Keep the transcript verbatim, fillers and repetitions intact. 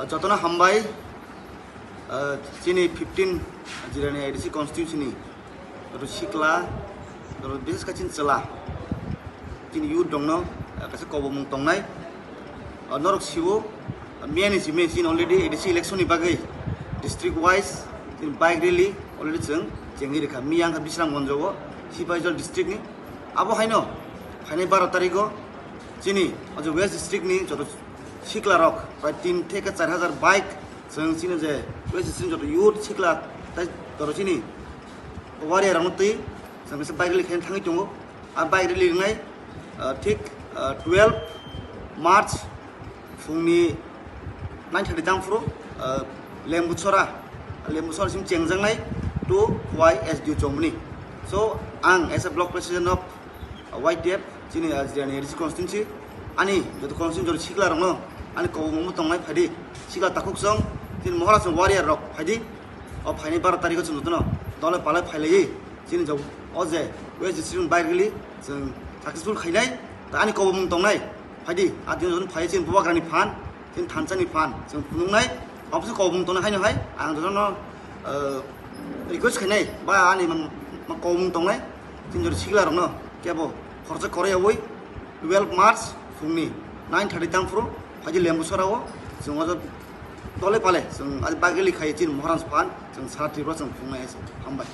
Jotono hambai, ah, chini fifteen Jirani A D C constituency ni joto sikla, joto bises khe chini chwla, chini youth rokno, ah, kaisa kobomung tongnai. Ah, norok siwo, ah, miya ni simi chini already A D C election ni bagwi district wise chini bike rally already chwng chengwi rikha. Miya wngkha Bisramganj o, Sipaijal district ni. Abo haino phainai baro tarikh o chini o je West district ni joto sikla rok prai tin theke char hajar bike chwng chini je West district joto youth sikla tai joto chini warrior rokno twi chwng kaisa bike rally khe thangwi tongo. A bike rally wngnai, ah, thik, ah, twelve March phungni nine thirty tang phuru, ah, Lembuchora, Lembuchora sim chengjaknai to Y S D U Chomoni. So, ang as a block president of, ah, Y T F, chini, ah, Jirani A D C constituency, ani joto constituency joto sikla rokno, ani kobomungbo tongnai phaidi, sikla takhuk song, chini Maharaj warrior rok phaidi, o phainai baro tarikh o chwng jotono dole palai phailaiwi, chini jok o je West District ni bike rally chwng successful khainai, ta ani kobomung tongnai, phaidi, a dino jotono phai chini bubagrani phan, chini thansa ni phan, chwng phunuknai, obwswk kobomung tongnai haino hai, ang jotono, eh, request khainai, ba ani man, man kobomung tongnai, chini joto sikla rokno, kebo khoroksa koroi yawi, twelve March phungni nine thirty tang phuru, phaidi Lembuchora o, chwng o dole pale, chwng a bike rally khai chini Maharaj phan, chwng sara Tripura chwng phunuknai hai se, hambai.